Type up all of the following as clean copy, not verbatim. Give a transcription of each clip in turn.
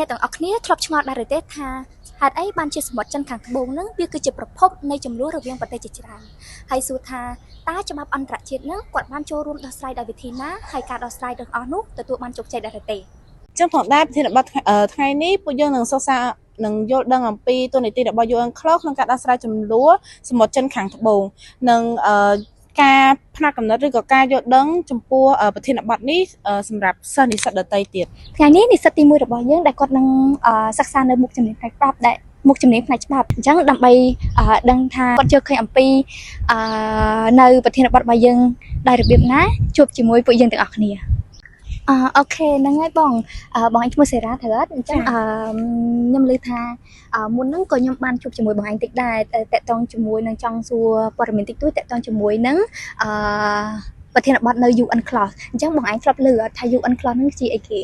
អ្នកទាំងអស់គ្នាធ្លាប់ឆ្ងល់ដែរឬទេថាហេតុអីបានជាសមុទ្រចិនខាងត្បូងហ្នឹងវាគឺជាប្រភពនៃជម្លោះរវាងប្រទេសជាច្រើនហើយសួរថាតើច្បាប់អន្តរជាតិហ្នឹងគាត់បានចូលរួមដោះស្រាយដោយវិធីណាហើយការដោះស្រាយទាំងអស់នោះទទួលបានជោគជ័យដែរឬទេ ចឹងផងដែរប្រធានបទថ្ងៃនេះពួកយើងនឹងសិក្សានិងយល់ដឹងអំពីតួនាទីរបស់ UNCLOS ក្នុងការដោះស្រាយជម្លោះសមុទ្រចិនខាងត្បូងនិងការផ្នែកកំណត់ឬក៏ការយល់ដឹងចំពោះប្រធានបទនេះសម្រាប់សិស្សនិស្សិតដទៃទៀត។ ថ្ងៃនេះនិស្សិតទី1របស់យើងដែលគាត់នឹងសិក្សានៅមុខជំនាញផ្នែកច្បាប់ដែលមុខជំនាញផ្នែកច្បាប់អញ្ចឹងដើម្បីដឹងថាគាត់យល់ឃើញអំពីនៅប្រធានបទរបស់យើងដោយរបៀបណាជួបជាមួយពួកយើងទាំងអស់គ្នាអឺ OK ហ្នឹងហើយបងបងឯងឈ្មោះសេរ៉ាត្រូវអត់អញ្ចឹងអឺខ្ញុំឮថាមុនហ្នឹងក៏ខ្ញុំបានជួបជាមួយបងឯងតិចដែរតាក់ទងជាមួយនឹងចង់សួរព័ត៌មានតិចតួចតាក់ទងជាមួយនឹងអឺប្រធានបទនៅ UNCLOS អញ្ចឹងបងឯងធ្លាប់ឮអត់ថា UNCLOS ហ្នឹងជាអីគេ?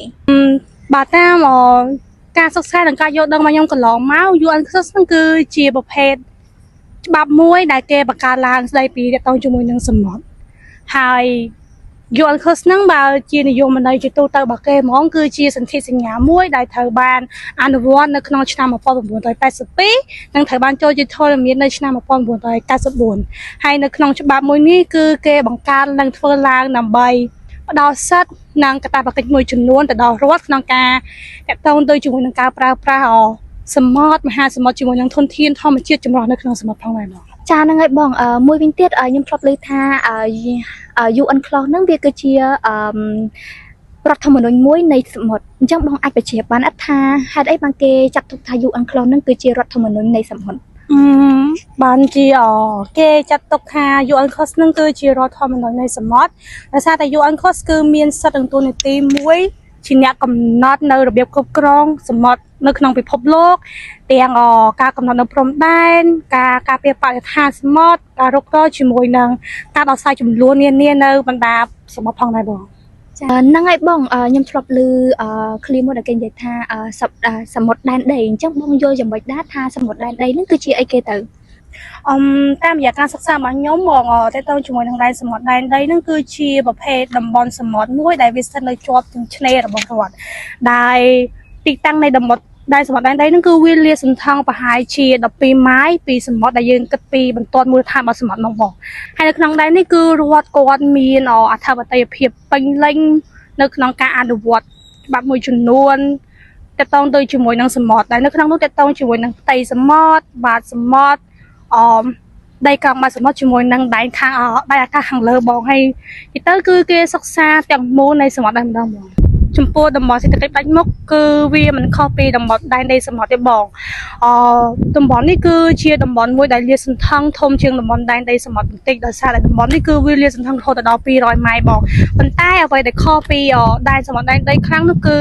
បើតាមការសិក្សានិងការយល់ដឹងរបស់ខ្ញុំកន្លងមក UNCLOS ហ្នឹងគឺជាប្រភេទច្បាប់មួយដែលគេបង្កើតឡើងស្ដីពីទាក់ទងជាមួយនឹងសមុទ្រហើយ UNCLOS ហ្នឹងបើជានិយមន័យជាទូទៅរបស់គេហ្មងគឺជាសន្ធិសញ្ញាមួយដែលត្រូវបានអនុវត្តនៅក្នុងឆ្នាំ1982និងត្រូវបានចូលជាធរមាននៅឆ្នាំ1994ហើយនៅក្នុងច្បាប់មួយនេះគឺគេបង្កើតនិងធ្វើឡើងដើម្បីផ្ដល់សិទ្ធិនិងកាតព្វកិច្ចមួយចំនួនទៅដល់រដ្ឋក្នុងការតាក់ទងទៅជាមួយនឹងការប្រើប្រាស់សមុទ្រមហាសមុទ្រជាមួយនឹងធនធានធម្មជាតិចម្រុះនៅក្នុងសមុទ្រផងដែរបង។ ចាហ្នឹងហើយបងមួយវិញទៀតខ្ញុំធ្លាប់ឮថាUNCLOS ហ្នឹងវាគឺជាអឺរដ្ឋធម្មនុញ្ញមួយនៃសមុទ្រអញ្ចឹងបងអាចបញ្ជាក់បានអត់ថាហេតុអីបានគេចាត់ទុកថា UNCLOS ហ្នឹងគឺជារដ្ឋធម្មនុញ្ញនៃសមុទ្រ? អឺបានជាគេចាត់ទុកថា UNCLOS នឹងគឺជារដ្ឋធម្មនុញ្ញនៃសមុទ្រដោយសារតែ UNCLOS គឺមានសិទ្ធិនិងតួនាទីមួយជាអ្នកកំណត់នៅរបៀបគ្រប់គ្រងសមុទ្រនៅក្នុងពិភពលោកទាំងការកំណត់នៅព្រំដែនការការពារបរិស្ថានសមុទ្រការរុករកជាមួយនឹងការដោះស្រាយចំនួននានានៅបណ្ដាសមុទ្រផងដែរបង។ ចាហ្នឹងហើយបងខ្ញុំធ្លាប់ឮឃ្លាមួយដែលគេនិយាយថាសមុទ្រដែនដីអញ្ចឹងបងយល់យ៉ាងម៉េចដែរថាសមុទ្រដែនដីហ្នឹងគឺជាអីគេទៅ? អមតាមរយៈការសិក្សារបស់ខ្ញុំហ្មងតើតើជាមួយនឹងដែនសមុទ្រដែនដីហ្នឹងគឺជាប្រភេទតំបន់សមុទ្រមួយដែលវាស្ថិតនៅជាប់នឹងឆ្នេររបស់រដ្ឋដែលទីតាំងនៃតំបន់ដែនសមុទ្រដែនដីហ្នឹងគឺវាលាតសន្ធឹងប្រហែលជា12ម៉ាយពីសមុទ្រដែលយើងគិតពីបន្ទាត់មូលដ្ឋានរបស់សមុទ្រមកបងហើយនៅក្នុងដែននេះគឺរដ្ឋគាត់មានអធិបតេយ្យភាពពេញលេញនៅក្នុងការអនុវត្តច្បាប់មួយចំនួនតាក់ទងទៅជាមួយនឹងសមុទ្រដែលនៅក្នុងនោះតាក់ទងជាមួយនឹងផ្ទៃសមុទ្របាតសមុទ្រអមដីកង់បាតសមុទ្រជាមួយនឹងដែនខាងដែនអាកាសខាងលើបងហើយទីទៅគឺគេសិក្សាទាំងមូលនៃសមុទ្រដែរម្ដងបងចំពោះតំបន់សេដ្ឋកិច្ចផ្ដាច់មុខគឺវាមិនខុសពីតំបន់ដែនដីសមុទ្រទេបងអតំបន់នេះគឺជាតំបន់មួយដែលលាតសន្ធឹងធំជាងតំបន់ដែនដីសមុទ្របន្តិចដោយសារតែតំបន់នេះគឺវាលាតសន្ធឹងរហូតដល់200ម៉ែលបងប៉ុន្តែអ្វីដែលខុសពីដែនសមុទ្រដែនដីខ្លាំងនោះគឺ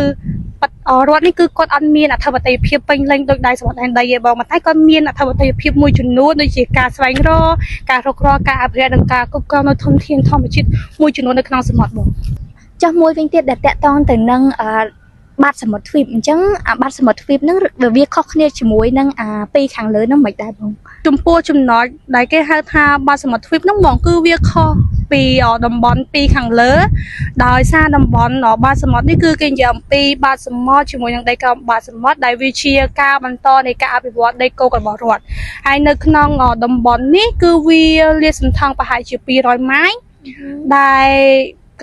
រដ្ឋនេះគឺគាត់អត់មានអធិបតេយ្យភាពពេញលេញដូចដែនសមុទ្រដែនដីទេបងប៉ុន្តែគាត់មានអធិបតេយ្យភាពមួយចំនួនដូចជាការស្វែងរកការរុករកការអភិរក្សនិងការគ្រប់គ្រងនៅធនធានធម្មជាតិមួយចំនួននៅក្នុងសមុទ្របង។ ចុះមួយវិញទៀតដែលតាក់ទងទៅនឹងបាតសមុទ្រទ្វីបអញ្ចឹងអាបាតសមុទ្រទ្វីបហ្នឹងវាខុសគ្នាជាមួយនឹងអាពីរខាងលើហ្នឹងមិនដែរបង? ចំពោះចំណុចដែលគេហៅថាបាតសមុទ្រទ្វីបហ្នឹងហ្មងគឺវាខុសពីតំបន់ពីរខាងលើដោយសារតំបន់បាតសមុទ្រនេះគឺគេនិយាយអំពីបាតសមុទ្រជាមួយនឹងដីក្រោមបាតសមុទ្រដែលវាជាការបន្តនៃការអភិវឌ្ឍដីគោករបស់រដ្ឋហើយនៅក្នុងតំបន់នេះគឺវាលាតសន្ធឹងប្រហែលជា200ម៉ាយដែល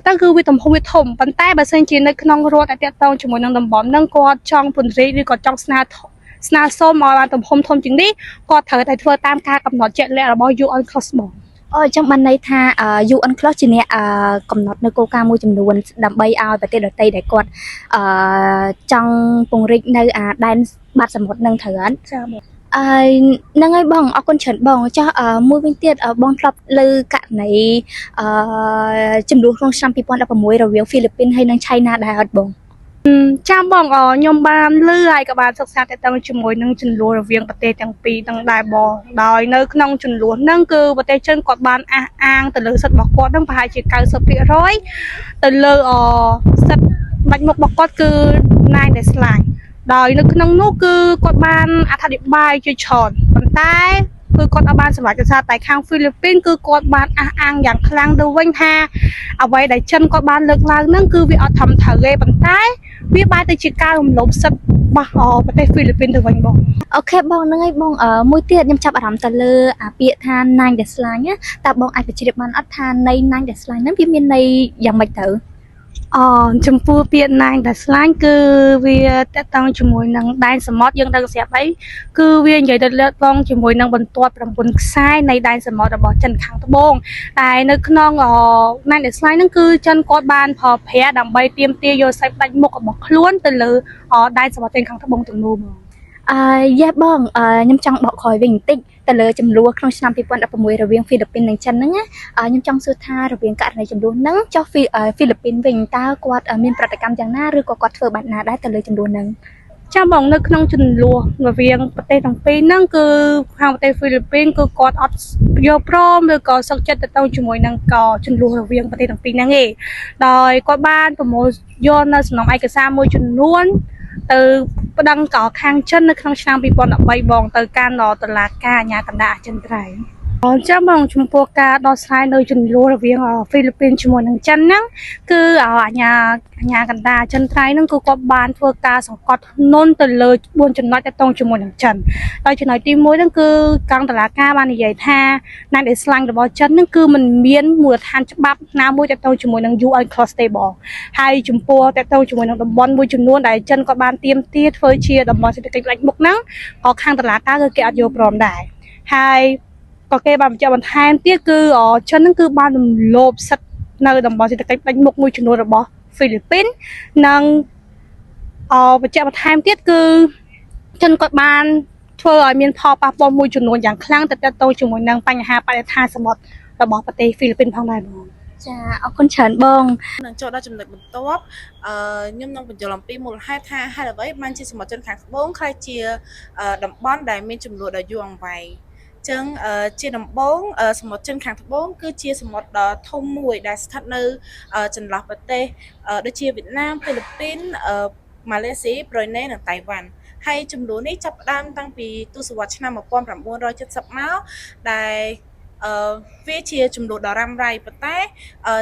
ទៅគឺវាទំហំវាធំប៉ុន្តែបើសិនជានៅក្នុងរដ្ឋដែលតាក់ទងជាមួយនឹងតំបន់ហ្នឹងគាត់ចង់ពង្រីកឬក៏ចង់ស្នើសុំឲ្យបានទំហំធំជាងនេះគាត់ត្រូវតែធ្វើតាមការកំណត់ជាក់លាក់របស់ UNCLOS បង។ អូអញ្ចឹងបានន័យថា UNCLOS ជាអ្នកកំណត់នៅគោលការណ៍មួយចំនួនដើម្បីឲ្យប្រទេសដទៃដែលគាត់អឺចង់ពង្រីកនៅអាដែនបាតសមុទ្រនឹងត្រូវអត់? ចាបង។ អឺហ្នឹងហើយបងអរគុណច្រើនបងចុះមួយវិញទៀតបងធ្លាប់ឮករណីអឺជម្លោះក្នុងឆ្នាំ2016រវាងហ្វីលីពីនហើយនិងឆៃណាដែរអត់បង? ចាំបងខ្ញុំបានឮហើយក៏បានសិក្សាទាក់ទងជាមួយនឹងជម្លោះរវាងប្រទេសទាំងពីរហ្នឹងដែរបងដោយនៅក្នុងជម្លោះហ្នឹងគឺប្រទេសចិនគាត់បានអះអាងទៅលើសិទ្ធិរបស់គាត់ហ្នឹងប្រហែលជា90%ទៅលើសិទ្ធិបាច់មុខរបស់គាត់គឺ nine dash line ដោយនៅក្នុងនោះគឺគាត់បានអធិប្បាយជាច្រើនប៉ុន្តែគឺគាត់អត់បានសម្រេចដោយសារតែខាងហ្វីលីពីនគឺគាត់បានអះអាងយ៉ាងខ្លាំងទៅវិញថាអ្វីដែលចិនគាត់បានលើកឡើងហ្នឹងគឺវាអត់ត្រឹមត្រូវទេប៉ុន្តែ វាបែរទៅជាការរំលោភសិទ្ធិរបស់ប្រទេសហ្វីលីពីនទៅវិញបង OK បងហ្នឹងហើយបងអឺមួយទៀតខ្ញុំចាប់អារម្មណ៍ទៅលើអាពាក្យថា nine dash line ណាតើបងអាចបញ្ជ្រាបបានអត់ថាន័យ nine dash line ហ្នឹងវាមានន័យយ៉ាងម៉េចទៅ អចំពោះពាក្យ nine dash line គឺវាតកតងជាមួយនឹងដែនសមុទ្រយើងដឹងស្រាប់អីគឺវានិយាយទៅលើកតងជាមួយនឹងបន្ទាត់9ខ្សែនៃដែនសមុទ្ររបស់ចិនខាងត្បូងតែនៅក្នុង nine dash line ហ្នឹងគឺចិនគាត់បានប្រើប្រាស់ដើម្បីទាមទារយកសាច់ផ្ដាច់មុខរបស់ខ្លួនទៅលើដែនសមុទ្រចិនខាងត្បូងទាំងមូលមក អឺ yes បងអឺខ្ញុំចង់បកក្រោយវិញបន្តិចទៅលើចំនួនក្នុងឆ្នាំ2016រវាងហ្វីលីពីននិងចិនហ្នឹងណាអឺខ្ញុំចង់សួរថារវាងករណីចំនួនហ្នឹងចុះហ្វីលីពីនវិញតើគាត់មានប្រតិកម្មយ៉ាងណាឬក៏គាត់ធ្វើបែបណាដែរទៅលើចំនួនហ្នឹង ចាំបងនៅក្នុងជម្លោះរវាងប្រទេសទាំងពីរហ្នឹងគឺខាងប្រទេសហ្វីលីពីនគឺគាត់អត់យកព្រមឬក៏សុខចិត្តទៅទៅជាមួយនឹងក៏ជម្លោះរវាងប្រទេសទាំងពីរហ្នឹងឯងដោយគាត់បានប្រមូលយកនៅសំណុំឯកសារមួយចំនួនទៅប្តឹងក៏ខាងចិននៅក្នុងឆ្នាំ2013បងទៅកាន់តុលាការអាជ្ញាកណ្ដាលអចិន្ត្រៃយ៍អញ្ចឹងបងចំពោះការដោះស្រាយនៅជម្លោះរវាងហ្វីលីពីនជាមួយនឹងចិនហ្នឹងគឺអាជ្ញាអាជ្ញាកណ្ដាលអចិន្ត្រៃយ៍ហ្នឹងគឺគាត់បានធ្វើការសង្កត់ធ្ងន់ទៅលើ4ចំណុចទាក់ទងជាមួយនឹងចិនដោយចំណុចទី1ហ្នឹងគឺកងតុលាការបាននិយាយថា nine dash line របស់ចិនហ្នឹងគឺมันមានមូលដ្ឋានច្បាប់ណាមួយទាក់ទងជាមួយនឹង UNCLOS ទេបងហើយចំពោះទាក់ទងជាមួយនឹងតំបន់មួយចំនួនដែលចិនក៏បានទាមទារធ្វើជាតំបន់សេដ្ឋកិច្ចផ្ដាច់មុខហ្នឹងក៏ខាងតុលាការគឺគេអត់យល់ព្រមដែរហើយក៏គេបានបញ្ជាក់បន្ថែមទៀតគឺចិនហ្នឹងគឺបានរំលោភសិទ្ធិនៅតំបន់សេដ្ឋកិច្ចផ្ដាច់មុខមួយចំនួនរបស់ហ្វីលីពីននិងអបញ្ជាក់បន្ថែមទៀតគឺចិនគាត់បានធ្វើឲ្យមានផលប៉ះពាល់មួយចំនួនយ៉ាងខ្លាំងទៅទាក់ទងជាមួយនឹងបញ្ហាបរិស្ថានសមុទ្ររបស់ប្រទេសហ្វីលីពីនផងដែរបង ចាអរគុណច្រើនបង នឹងចូលដល់ចំណុចបន្ទាប់អឺខ្ញុំនឹងបញ្យល់អំពីមូលហេតុថាហេតុអ្វីបានជាសមុទ្រចិនខាងត្បូងក្លាយជាតំបន់ដែលមានចំនួនដ៏យូរអង្វែងចឹងជាដំបូងសមុទ្រចិនខាងត្បូងគឺជាសមុទ្រដ៏ធំមួយដែលស្ថិតនៅចន្លោះប្រទេសដូចជាវៀតណាមហ្វីលីពីនម៉ាឡេស៊ីប្រ៊ុយណេនិងតៃវ៉ាន់ហើយចំនួននេះចាប់ផ្ដើមតាំងពីទសវត្សរ៍ឆ្នាំ1970មកដែលអឺវាជាចំនួនដ៏រ៉ាំរ៉ៃប៉ុន្តែ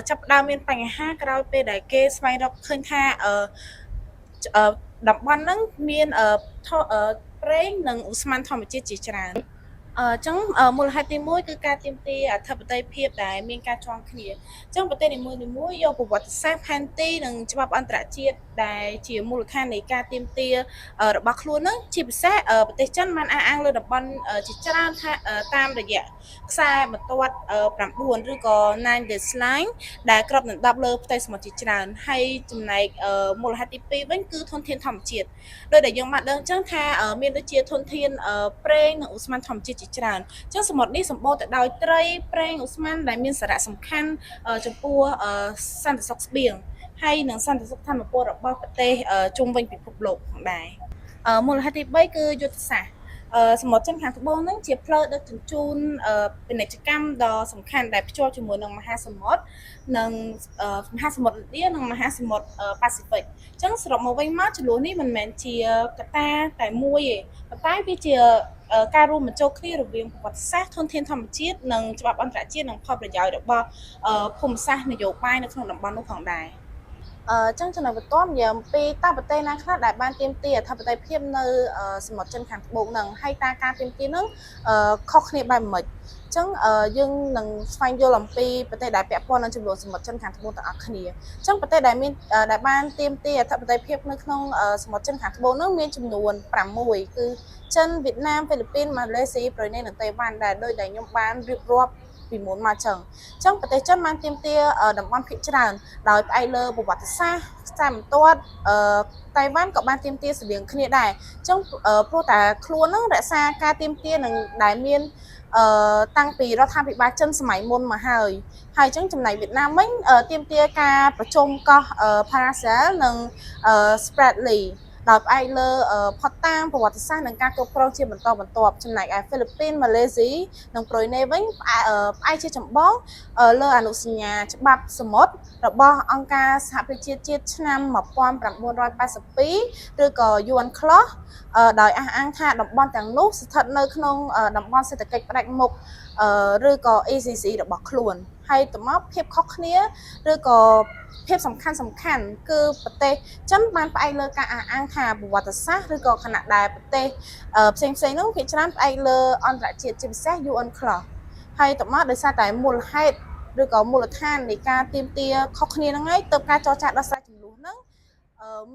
ចាប់ផ្ដើមមានបញ្ហាក្រោយពេលដែលគេស្វែងរកឃើញថាអឺតំបន់ហ្នឹងមានប្រេងនិងឧស្ម័នធម្មជាតិជាច្រើនអញ្ចឹងមូលហេតុទី1គឺការទាមទារអធិបតេយ្យភាពដែលមានការជាន់គ្នាអញ្ចឹងប្រទេសនីមួយៗយកប្រវត្តិសាស្ត្រផែនទីនិងច្បាប់អន្តរជាតិដែលជាមូលដ្ឋាននៃការទាមទាររបស់ខ្លួនហ្នឹងជាពិសេសប្រទេសចិនបានអះអាងលើតំបន់ជាច្រើនថាតាមរយៈខ្សែបន្ទាត់9ឬក៏ Nine Dash Line ដែលគ្របដណ្ដប់លើផ្ទៃសមុទ្រជាច្រើនហើយចំណែកមូលហេតុទី2វិញគឺធនធានធម្មជាតិដោយដែលយើងបានដឹងអញ្ចឹងថាមានដូចជាធនធានប្រេងនិងឧស្ម័នធម្មជាតិជាច្រើនអញ្ចឹងសមុទ្រនេះសម្បូរទៅដោយត្រីប្រេងឧស្ម័នដែលមានសារៈសំខាន់ចំពោះសន្តិសុខស្បៀងហើយនិងសន្តិសុខធម្មពលរបស់ប្រទេសជុំវិញពិភពលោកផងដែរមូលហេតុទី3គឺយុទ្ធសាស្ត្រសមុទ្រចិនខាងត្បូងហ្នឹងជាផ្លូវដឹកជញ្ជូនពាណិជ្ជកម្មដ៏សំខាន់ដែលភ្ជាប់ជាមួយនឹងមហាសមុទ្រនិងមហាសមុទ្រឥណ្ឌានិងមហាសមុទ្រប៉ាស៊ីហ្វិកអញ្ចឹងសរុបមកវិញមកចំនួននេះមិនមែនជាកត្តាតែមួយទេប៉ុន្តែវាជាការរួមបញ្ចូលគ្នារវាងប្រវត្តិសាស្ត្រធនធានធម្មជាតិនិងច្បាប់អន្តរជាតិនិងផលប្រយោជន៍របស់ភូមិសាស្ត្រនយោបាយនៅក្នុងតំបន់នោះផងដែរអឺចឹងចំណុចបន្ទាប់និយាយអំពីតើប្រទេសណាខ្លះដែលបានទាមទារអធិបតេយ្យភាពនៅសមុទ្រចិនខាងត្បូងហ្នឹងហើយតើការទាមទារហ្នឹងខុសគ្នាបែបម៉េចអញ្ចឹងយើងនឹងស្វែងយល់អំពីប្រទេសដែលពាក់ព័ន្ធនឹងចំនួនសមុទ្រចិនខាងត្បូងទាំងអស់គ្នាអញ្ចឹងប្រទេសដែលមានដែលបានទាមទារអធិបតេយ្យភាពនៅក្នុងសមុទ្រចិនខាងត្បូងហ្នឹងមានចំនួន6គឺចិនវៀតណាមហ្វីលីពីនម៉ាឡេស៊ីប្រ៊ុយណេនិងតៃវ៉ាន់ដែលដោយដែលខ្ញុំបានរៀបរាប់ពីមុនមកចឹងអញ្ចឹងប្រទេសចិនបានទាមទារតំបន់ភាគច្រើនដោយផ្អែកលើប្រវត្តិសាស្ត្រខ្សែបន្ទាត់អឺតៃវ៉ាន់ក៏បានទាមទារស្តៀងគ្នាដែរអញ្ចឹងព្រោះតែខ្លួននឹងរក្សាការទាមទារនឹងដែលមានអឺតាំងពីរដ្ឋាភិបាលចិនសម័យមុនមកហើយហើយអញ្ចឹងចំណែកវៀតណាមវិញទាមទារការប្រជុំកោះ Paracel និង Spratly ដោយផ្អែកលើផុតតាងប្រវត្តិសាស្ត្រនិងការគ្រប់គ្រងជាបន្តបន្ទាប់ចំណែកឯហ្វីលីពីនម៉ាឡេស៊ីនិងប្រ៊ុយណេវិញផ្អែកជាចម្បងលើអនុសញ្ញាច្បាប់សមុទ្ររបស់អង្គការសហប្រជាជាតិឆ្នាំ1982ឬក៏ UNCLOS ដោយអះអាងថាតំបន់ទាំងនោះស្ថិតនៅក្នុងតំបន់សេដ្ឋកិច្ចផ្ដាច់មុខឬក៏ ECC របស់ខ្លួនហើយ ហើយទៅមកភាពខុសគ្នាឬក៏ភាពសំខាន់សំខាន់គឺប្រទេសចិនបានផ្អែកលើការអះអាងថាប្រវត្តិសាស្ត្រឬក៏ខណៈដែលប្រទេសផ្សេងផ្សេងៗនោះគេច្រើនផ្អែកលើអន្តរជាតិជាពិសេស UNCLOS ហើយទៅមកដោយសារតែមូលហេតុឬក៏មូលដ្ឋាននៃការទាមទារខុសគ្នាហ្នឹងហើយទើបការចរចាដោះស្រាយជម្លោះហ្នឹង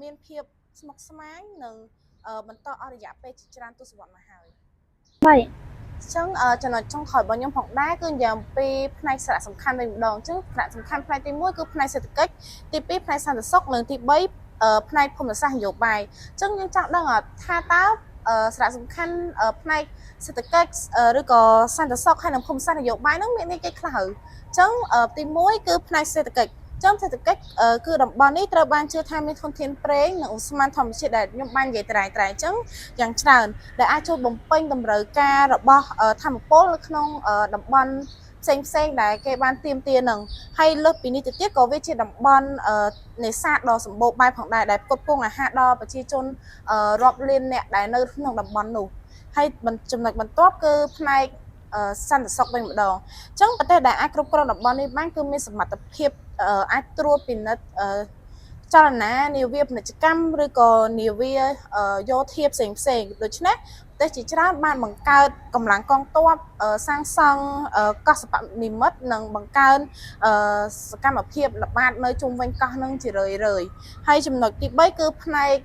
មានភាពស្មុគស្មាញនិងបន្តអស់រយៈពេលជាច្រើនទសវត្សរ៍មកហើយ 3 អញ្ចឹងចំណុចចុងក្រោយរបស់ខ្ញុំផងដែរគឺនិយាយអំពីផ្នែកសារៈសំខាន់វិញម្ដងអញ្ចឹងសារៈសំខាន់ផ្នែកទី1គឺផ្នែកសេដ្ឋកិច្ចទី2ផ្នែកសន្តិសុខនិងទី3ផ្នែកភូមិសាស្ត្រនយោបាយអញ្ចឹងយើងចង់ដឹងថាតើសារៈសំខាន់ផ្នែកសេដ្ឋកិច្ចឬក៏សន្តិសុខហើយនិងភូមិសាស្ត្រនយោបាយហ្នឹងមានអីគេខ្លះហើយអញ្ចឹងទី1គឺផ្នែកសេដ្ឋកិច្ចចឹងសេដ្ឋកិច្ចគឺតំបន់នេះត្រូវបានជឿថាមានធនធានប្រេងនិងឧស្ម័នធម្មជាតិដែលខ្ញុំបាននិយាយត្រែត្រែអញ្ចឹងយ៉ាងច្រើនដែលអាចជួយបំពេញតម្រូវការរបស់ធម្មពលនៅក្នុងតំបន់ផ្សេងផ្សេងដែលគេបានទាមទារនឹងហើយលើសពីនេះទៅទៀតក៏វាជាតំបន់នេសាទដ៏សម្បូរបែបផងដែរដែលផ្គត់ផ្គង់អាហារដល់ប្រជាជនរាប់លានអ្នកដែលនៅក្នុងតំបន់នោះហើយចំណុចបន្ទាប់គឺផ្នែកសន្តិសុខវិញម្ដងអញ្ចឹងប្រទេសដែលអាចគ្រប់គ្រងតំបន់នេះបានគឺមានសមត្ថភាពអាចត្រួតពិនិត្យចលនានាវាពាណិជ្ជកម្មឬក៏នាវាយោធាផ្សេងផ្សេងដូច្នេះប្រទេសជាច្រើនបានបង្កើតកម្លាំងកងទ័ពសាងសង់កោះសប្បនិមិត្តនិងបង្កើនសកម្មភាពល្បាតនៅជុំវិញកោះនឹងជារឿយៗហើយចំណុចទី3គឺផ្នែក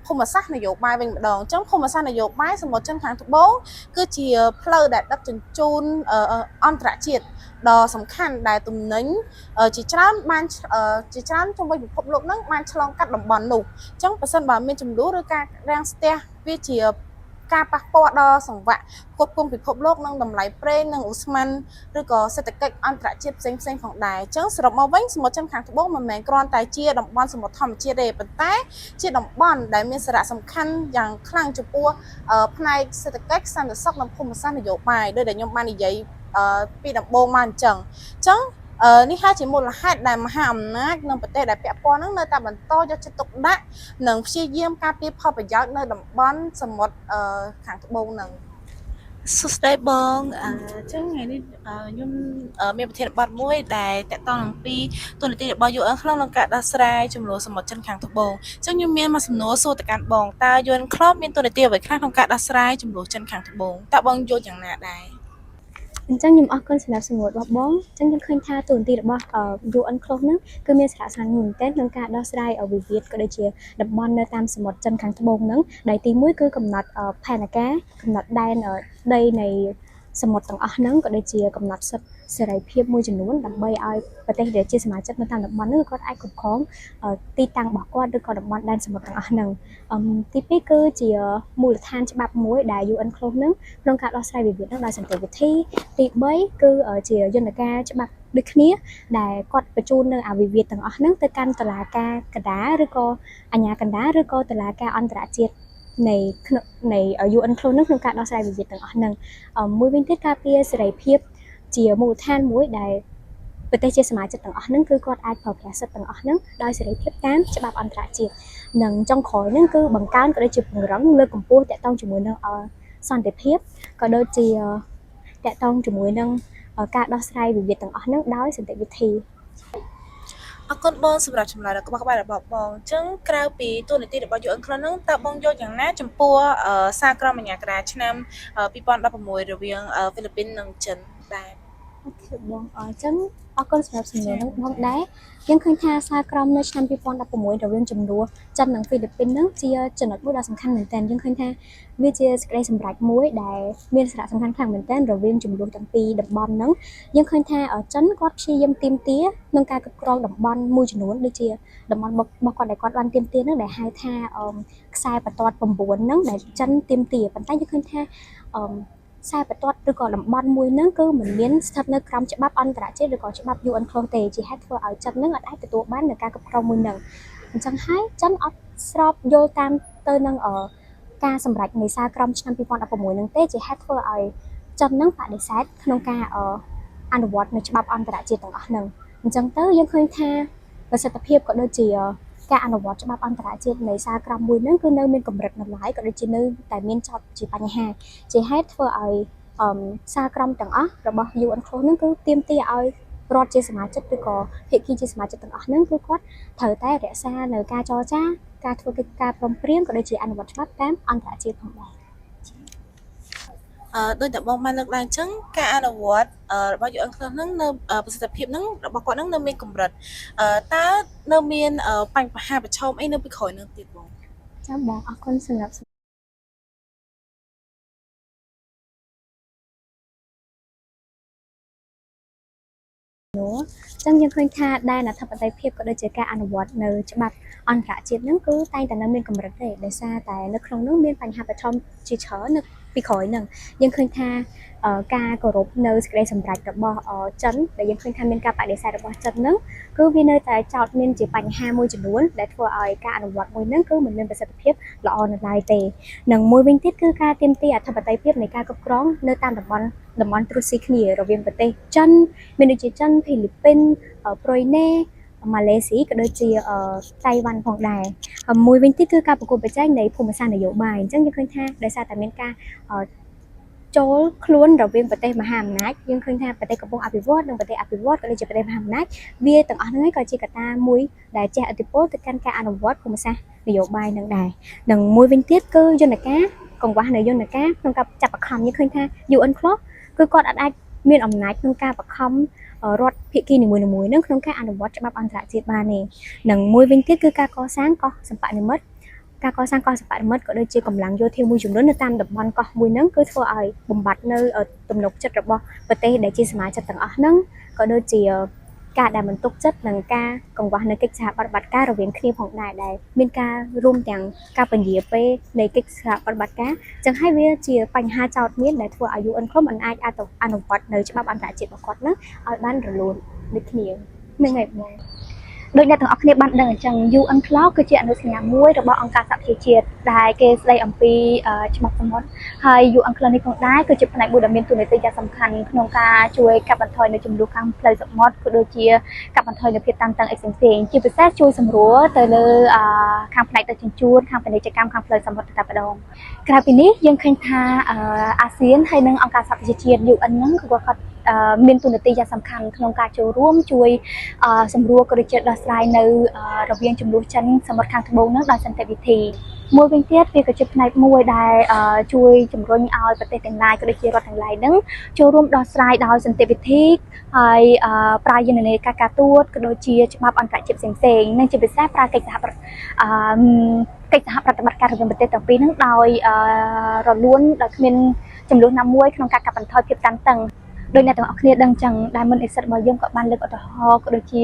ភូមិសាស្ត្រនយោបាយវិញម្ដងអញ្ចឹងភូមិសាស្ត្រនយោបាយសមុទ្រចិនខាងត្បូងគឺជាផ្លូវដែលដឹកជញ្ជូនអន្តរជាតិដ៏សំខាន់ដែលទំនិញជាច្រើនបានជាច្រើនជុំវិញពិភពលោកហ្នឹងបានឆ្លងកាត់តំបន់នោះអញ្ចឹងប្រសិនបើមានជម្លោះឬការរាំងស្ទះវាជាការប៉ះពាល់ដល់សង្វាក់ផ្គត់ផ្គង់ពិភពលោកនិងតម្លៃប្រេងនិងឧស្ម័នឬក៏សេដ្ឋកិច្ចអន្តរជាតិផ្សេងផ្សេងផងដែរអញ្ចឹងសរុបមកវិញសមុទ្រចិនខាងត្បូងមិនមែនគ្រាន់តែជាតំបន់សមុទ្រធម្មជាតិទេប៉ុន្តែជាតំបន់ដែលមានសារៈសំខាន់យ៉ាងខ្លាំងចំពោះផ្នែកសេដ្ឋកិច្ចសន្តិសុខនិងភូមិសាស្ត្រនយោបាយដោយដែលខ្ញុំបាននិយាយពីដំបូងមកអញ្ចឹងអញ្ចឹងនេះហើយជាមូលហេតុដែលមហាអំណាចនិងប្រទេសដែលពាក់ព័ន្ធហ្នឹងនៅតែបន្តយកចិត្តទុកដាក់និងព្យាយាមការពារផលប្រយោជន៍នៅតំបន់សមុទ្រខាងត្បូងហ្នឹង សួស្តីបងអញ្ចឹងថ្ងៃនេះខ្ញុំមានប្រធានបទមួយដែលតាក់ទងអំពីតួនាទីរបស់ UN ក្នុងការដោះស្រាយជម្លោះសមុទ្រចិនខាងត្បូងអញ្ចឹងខ្ញុំមានមួយសំណួរសួរទៅកាន់បងតើ UNCLOS មានតួនាទីអ្វីខ្លះក្នុងការដោះស្រាយជម្លោះចិនខាងត្បូងតើបងយល់យ៉ាងណាដែរ អញ្ចឹងខ្ញុំអរគុណសម្រាប់សំណួររបស់បងអញ្ចឹងខ្ញុំឃើញថាតួនាទីរបស់ UNCLOS ហ្នឹងគឺមានសារៈសំខាន់មែនទែនក្នុងការដោះស្រាយវិវាទក៏ដូចជាតំបន់នៅតាមសមុទ្រចិនខាងត្បូងហ្នឹងដែលទីមួយគឺកំណត់ផែនការកំណត់ដែនដីនៃសមុទ្រទាំងអស់ហ្នឹងក៏ដូចជាកំណត់សិទ្ធិសេរីភាពមួយចំនួនដើម្បីឲ្យប្រទេសដែលជាសមាជិកនៅតាមតំបន់ហ្នឹងគាត់អាចគ្រប់គ្រងទីតាំងរបស់គាត់ឬក៏តំបន់ដែនសមុទ្រទាំងអស់ហ្នឹងទីពីរគឺជាមូលដ្ឋានច្បាប់មួយដែល UNCLOS ហ្នឹងក្នុងការដោះស្រាយវិវាទហ្នឹងដោយសន្តិវិធីទី3គឺជាយន្តការច្បាប់ដូចគ្នាដែលគាត់បញ្ជូននៅអាវិវាទទាំងអស់ហ្នឹងទៅកាន់តុលាការកណ្ដាលឬក៏អាជ្ញាកណ្ដាលឬក៏តុលាការអន្តរជាតិនៃក្នុងនៃ UNCLOS ហ្នឹងក្នុងការដោះស្រាយវិវាទទាំងអស់ហ្នឹងមួយវិញទៀតការពារសេរីភាពជាមូលដ្ឋានមួយដែលប្រទេសជាសមាជិកទាំងអស់ហ្នឹងគឺគាត់អាចប្រើប្រាស់សិទ្ធិទាំងអស់ហ្នឹងដោយសេរីភាពតាមច្បាប់អន្តរជាតិនិងចុងក្រោយហ្នឹងគឺបង្កើនក៏ដូចជាពង្រឹងលើកកម្ពស់តាក់ទងជាមួយនឹងសន្តិភាពក៏ដូចជាតាក់ទងជាមួយនឹងការដោះស្រាយវិវាទទាំងអស់ហ្នឹងដោយសន្តិវិធី អរគុណបងសម្រាប់ចម្លើយដ៏ក្បោះក្បាយរបស់បងអញ្ចឹងក្រៅពីតួនាទីរបស់ UNCLOS ហ្នឹងតើបងយល់យ៉ាងណាចំពោះសាលក្រមអាជ្ញាកណ្ដាលឆ្នាំ2016រវាងហ្វីលីពីននិងចិនដែរ OK បងអញ្ចឹងអរគុណសម្រាប់សំណួរហ្នឹងបងដែរយើងឃើញថាសាលក្រមនៅឆ្នាំ2016រវាងជម្លោះចិននិងហ្វីលីពីនហ្នឹងជាចំណុចមួយដ៏សំខាន់មែនទែនយើងឃើញថាវាជាសេចក្តីសម្រេចមួយដែលមានសារៈសំខាន់ខ្លាំងមែនទែនរវាងជម្លោះទាំងពីរតំបន់ហ្នឹងយើងឃើញថាចិនគាត់ព្យាយាមទាមទារក្នុងការគ្រប់គ្រងតំបន់មួយចំនួនដូចជាតំបន់របស់គាត់ដែលគាត់បានទាមទារហ្នឹងដែលហៅថាខ្សែបន្ទាត់9ហ្នឹងដែលចិនទាមទារប៉ុន្តែយើងឃើញថាអឺខ្សែបន្ទាត់ឬក៏តំបន់មួយហ្នឹងគឺមិនមានស្ថិតនៅក្រោមច្បាប់អន្តរជាតិឬក៏ច្បាប់ UNCLOS ទេជាហេតុធ្វើឲ្យចិនហ្នឹងអត់អាចទទួលបាននូវការគ្រប់គ្រងមួយហ្នឹងអញ្ចឹងហើយចិនអត់ស្របយល់តាមទៅនឹងការសម្រេចនៃសាលក្រមឆ្នាំ2016ហ្នឹងទេជាហេតុធ្វើឲ្យចិនហ្នឹងបដិសេធក្នុងការអនុវត្តនៅច្បាប់អន្តរជាតិទាំងអស់ហ្នឹងអញ្ចឹងទៅយើងឃើញថាប្រសិទ្ធភាពក៏ដូចជាការអនុវត្តច្បាប់អន្តរជាតិនៃសាលក្រមមួយហ្នឹងគឺនៅមានកម្រិតនៅឡើយក៏ដូចជានៅតែមានចោទជាបញ្ហាជាហេតុធ្វើឲ្យ សាលក្រមទាំងអស់របស់ UNCLOS ហ្នឹងគឺទាមទារឲ្យរដ្ឋជាសមាជិកឬក៏ភាគីជាសមាជិកទាំងអស់ហ្នឹងគឺគាត់ត្រូវតែរក្សានៅការចរចាការធ្វើកិច្ចការព្រមព្រៀងក៏ដូចជាអនុវត្តច្បាប់តាមអន្តរជាតិផងដែរ។ ដោយតែបងបានលើកឡើងអញ្ចឹងការអនុវត្តរបស់ UNCLOS ហ្នឹងនៅប្រសិទ្ធភាពហ្នឹងរបស់គាត់ហ្នឹងនៅមានកម្រិតតើនៅមានបញ្ហាប្រឈមអីនៅពីក្រោយហ្នឹងទៀតបង? ចាបងអរគុណសម្រាប់សំណួរចឹងយើងឃើញថាដែនអធិបតេយ្យភាពក៏ដូចជាការអនុវត្តនៅច្បាប់អន្តរជាតិហ្នឹងគឺតែងតែនៅមានកម្រិតទេដោយសារតែនៅក្នុងនោះមានបញ្ហាប្រឈមជាច្រើននៅពីក្រោយហ្នឹងយើងឃើញថាការគោរពនៅសេចក្តីសម្រេចរបស់ចិនដែលយើងឃើញថាមានការបដិសេធរបស់ចិនហ្នឹងគឺវានៅតែចោទមានជាបញ្ហាមួយចំនួនដែលធ្វើឲ្យការអនុវត្តមួយហ្នឹងគឺមិនមានប្រសិទ្ធភាពល្អនៅឡើយទេនិងមួយវិញទៀតគឺការទាមទារអធិបតេយ្យភាពនៃការគ្រប់គ្រងនៅតាមតំបន់ត្រួតស៊ីគ្នារវាងប្រទេសចិនមានដូចជាចិនហ្វីលីពីនប្រុយណេម៉ាឡេស៊ីក៏ដូចជាតៃវ៉ាន់ផងដែរហើយមួយវិញទៀតគឺការប្រកួតប្រជែងនៃភូមិសាស្ត្រនយោបាយអញ្ចឹងយើងឃើញថាដោយសារតែមានការចូលខ្លួនរវាងប្រទេសមហាអំណាចយើងឃើញថាប្រទេសកំពុងអភិវឌ្ឍនិងប្រទេសអភិវឌ្ឍក៏ដូចជាប្រទេសមហាអំណាចវាទាំងអស់ហ្នឹងឯងក៏ជាកត្តាមួយដែលជះឥទ្ធិពលទៅកាន់ការអនុវត្តភូមិសាស្ត្រនយោបាយនឹងដែរនិងមួយវិញទៀតគឺយន្តការកង្វះនៃយន្តការក្នុងការចាប់បង្ខំយើងឃើញថា UNCLOS គឺគាត់អាចមានអំណាចក្នុងការបង្ខំរដ្ឋភាគីនីមួយៗនឹងក្នុងការអនុវត្តច្បាប់អន្តរជាតិបានទេនិងមួយវិញទៀតគឺការកសាងកោះសិប្បនិម្មិតការកសាងកោះសិប្បនិម្មិតក៏ដូចជាកម្លាំងយោធាមួយចំនួននៅតាមតំបន់កោះមួយហ្នឹងគឺធ្វើឲ្យបំបត្តិនៅទំនុកចិត្តរបស់ប្រទេសដែលជាសមាជិកទាំងអស់ហ្នឹងក៏ដូចជាការដែលមិនទុកចិត្តនិងការកង្វះនៅកិច្ចសហប្រតិបត្តិការរវាងគ្នាផងដែរដែលមានការរួមទាំងការពន្យាពេលនៃកិច្ចសហប្រតិបត្តិការចឹងហើយវាជាបញ្ហាចោទមានដែលធ្វើឲ្យ UNCLOS មិនអាចអនុវត្តនៅច្បាប់អន្តរជាតិរបស់គាត់ហ្នឹងឲ្យបានរលូនដូចគ្នានឹងហើយបងដោយអ្នកទាំងអស់គ្នាបានដឹងអញ្ចឹង UNCLOS គឺជាអនុសញ្ញាមួយរបស់អង្គការសហប្រជាជាតិដែលគេស្ដីអំពីច្បាប់សមុទ្រហើយ UNCLOS នេះផងដែរគឺជាផ្នែកមួយដ៏មានតួនាទីយ៉ាងសំខាន់ក្នុងការជួយកាត់បន្ថយនៅជម្លោះខាងផ្លូវសមុទ្រក៏ដូចជាកាត់បន្ថយនូវភាពតានតឹងអីផ្សេងៗជាពិសេសជួយសម្រួលទៅលើខាងផ្នែកដឹកជញ្ជូនខាងពាណិជ្ជកម្មខាងផ្លូវសមុទ្រតែម្ដងក្រៅពីនេះយើងឃើញថាអាស៊ានហើយនិងអង្គការសហប្រជាជាតិ UN ហ្នឹងគឺគាត់មានតួនាទីយ៉ាងសំខាន់ក្នុងការចូលរួមជួយសម្រួលក៏ដូចជាដោះស្រាយនៅរវាងជម្លោះចិនសមុទ្រខាងត្បូងហ្នឹងដោយសន្តិវិធីមួយវិញទៀតវាក៏ជាផ្នែកមួយដែលជួយជំរុញឲ្យប្រទេសទាំងឡាយក៏ដូចជារដ្ឋទាំងឡាយហ្នឹងចូលរួមដោះស្រាយដោយសន្តិវិធីហើយប្រើយន្តការការទូតក៏ដូចជាច្បាប់អន្តរជាតិផ្សេងៗនិងជាពិសេសប្រើកិច្ចសហប្រតិបត្តិការរវាងប្រទេសទាំងពីរហ្នឹងដោយរលូនដោយគ្មានជម្លោះណាមួយក្នុងការកាត់បន្ថយភាពតានតឹងដោយអ្នកទាំងអស់គ្នាដឹងចឹងដែលមុនអិសិតរបស់យើងក៏បានលើកឧទាហរណ៍ក៏ដូចជា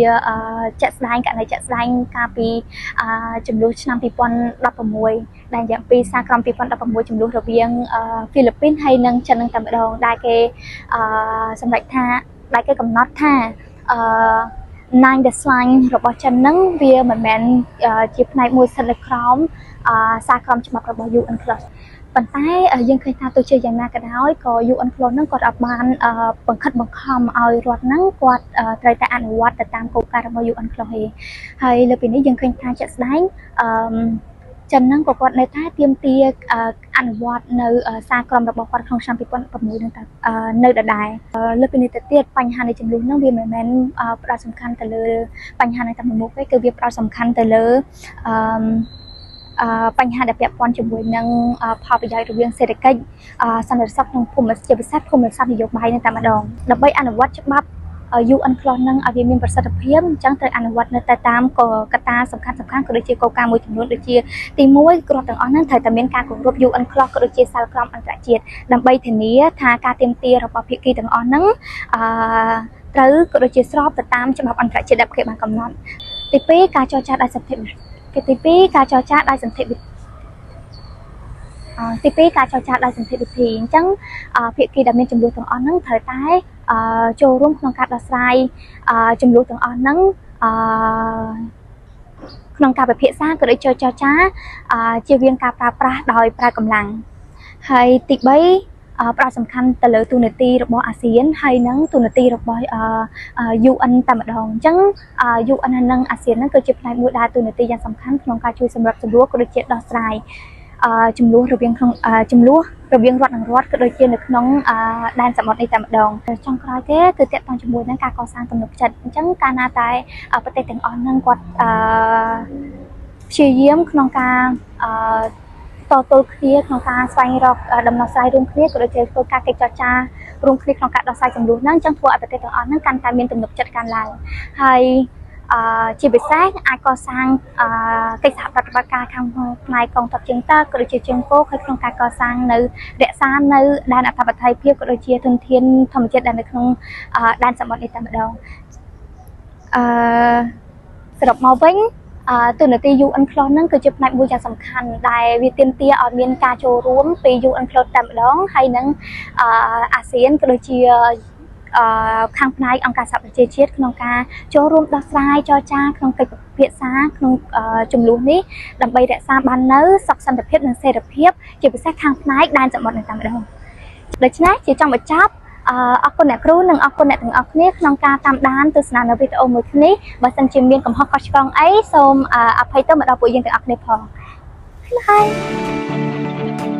ជាក់ស្ដែងករណីជាក់ស្ដែងកាលពីជម្លោះឆ្នាំ2016ដែលយ៉ាងពីសាលក្រម2016ជម្លោះរវាងហ្វីលីពីនហើយនិងចិននឹងតែម្ដងដែលគេសម្រេចថាដែលគេកំណត់ថាnine dash line របស់ចិនហ្នឹងវាមិនមែនជាផ្នែកមួយស្ថិតនៅក្រោមសាលក្រមច្បាប់របស់ UNCLOS ប៉ុន្តែយើងឃើញថាទោះជាយ៉ាងណាក៏ដោយក៏ UNCLOS ហ្នឹងគាត់អត់បានបង្ខិតបង្ខំឲ្យរដ្ឋហ្នឹងគាត់ត្រូវតែអនុវត្តទៅតាមគោលការណ៍របស់ UNCLOS ទេហើយលើពីនេះយើងឃើញថាជាក់ស្ដែងចិនហ្នឹងក៏គាត់នៅតែទាមទារអនុវត្តនៅសាលក្រមរបស់គាត់ក្នុងឆ្នាំ2016ហ្នឹងតែនៅដដែលលើពីនេះទៅទៀតបញ្ហានៃជម្លោះហ្នឹងវាមិនមែនផ្ដោតសំខាន់ទៅលើបញ្ហានៃតែមួយមុខទេគឺវាផ្ដោតសំខាន់ទៅលើបញ្ហាដែលពាក់ព័ន្ធជាមួយនឹងផលប្រយោជន៍រវាងសេដ្ឋកិច្ចសន្តិសុខនិងភូមិជាពិសេសភូមិសាស្ត្រនយោបាយនឹងតែម្ដងដើម្បីអនុវត្តច្បាប់ UNCLOS នឹងឲ្យវាមានប្រសិទ្ធភាពអញ្ចឹងត្រូវអនុវត្តនៅតែតាមកត្តាសំខាន់សំខាន់ក៏ដូចជាគោលការណ៍មួយចំនួនដូចជាទី1គ្រប់ទាំងអស់ហ្នឹងត្រូវតែមានការគោរព UNCLOS ក៏ដូចជាសាលក្រមអន្តរជាតិដើម្បីធានាថាការទាមទាររបស់ភាគីទាំងអស់ហ្នឹងត្រូវក៏ដូចជាស្របទៅតាមច្បាប់អន្តរជាតិដែលគេបានកំណត់ទី2ការចរចាដោយសន្តិគេទី2ការចរចាដោយសន្តិវិធីទី2ការចរចាដោយសន្តិវិធីអញ្ចឹងភាគីដែលមានជម្លោះទាំងអស់ហ្នឹងត្រូវតែចូលរួមក្នុងការដោះស្រាយជម្លោះទាំងអស់ហ្នឹងក្នុងការពិភាក្សាក៏ដូចជាចរចាជៀសវាងការប្រើប្រាស់ដោយប្រើកម្លាំងហើយទី3ផ្ដោតសំខាន់ទៅលើតួនាទីរបស់អាស៊ានហើយនិងតួនាទីរបស់ UN តែម្ដងអញ្ចឹង UN និងអាស៊ានហ្នឹងគឺជាផ្នែកមួយដែលតួនាទីយ៉ាងសំខាន់ក្នុងការជួយសម្របសម្រួលក៏ដូចជាដោះស្រាយ ជម្លោះរវាងក្នុងជម្លោះរវាងរដ្ឋនិងរដ្ឋក៏ដូចជានៅក្នុងដែនសមុទ្រនេះតែម្ដងចុងក្រោយទេគឺទាក់ទងជាមួយនឹងការកសាងទំនុកចិត្តអញ្ចឹងកាលណាតែប្រទេសទាំងអស់ហ្នឹងគាត់ព្យាយាមក្នុងការតទល់គ្នាក្នុងការស្វែងរកដំណោះស្រាយរួមគ្នាក៏ដូចជាធ្វើការកិច្ចចរចារួមគ្នាក្នុងការដោះស្រាយជម្លោះហ្នឹងអញ្ចឹងធ្វើឲ្យប្រទេសទាំងអស់ហ្នឹងកាន់តែមានទំនុកចិត្តកើនឡើងហើយជាពិសេសអាចកសាងកិច្ចសហប្រតិបត្តិការខាងផ្នែកកងទ័ពជើងទឹកក៏ដូចជាជើងគោកហើយក្នុងការកសាងនៅរក្សានៅដែនអធិបតេយ្យភាពក៏ដូចជាធនធានធម្មជាតិដែលនៅក្នុងដែនសមុទ្រនេះតែម្ដងសរុបមកវិញតួនាទី UNCLOS ហ្នឹងគឺជាផ្នែកមួយយ៉ាងសំខាន់ដែលវាទាមទារឲ្យមានការចូលរួមពី UNCLOS តែម្ដងហើយនឹងអាស៊ានក៏ដូចជាខាងផ្នែកអង្គការសហប្រជាជាតិក្នុងការចូលរួមដោះស្រាយចរចាក្នុងកិច្ចពិភាក្សាក្នុងជម្លោះនេះដើម្បីរក្សាបាននូវសុខសន្តិភាពនិងសេរីភាពជាពិសេសខាងផ្នែកដែនសមុទ្រនឹងតែម្ដងដូច្នេះជាចង់បញ្ចប់អរគុណអ្នកគ្រូនិងអរគុណអ្នកទាំងអស់គ្នាក្នុងការតាមដានទស្សនានៅវីដេអូមួយនេះបើសិនជាមានកំហុសខុសឆ្គងអីសូមអភ័យទោសមកដល់ពួកយើងទាំងអស់គ្នាផង។ Bye.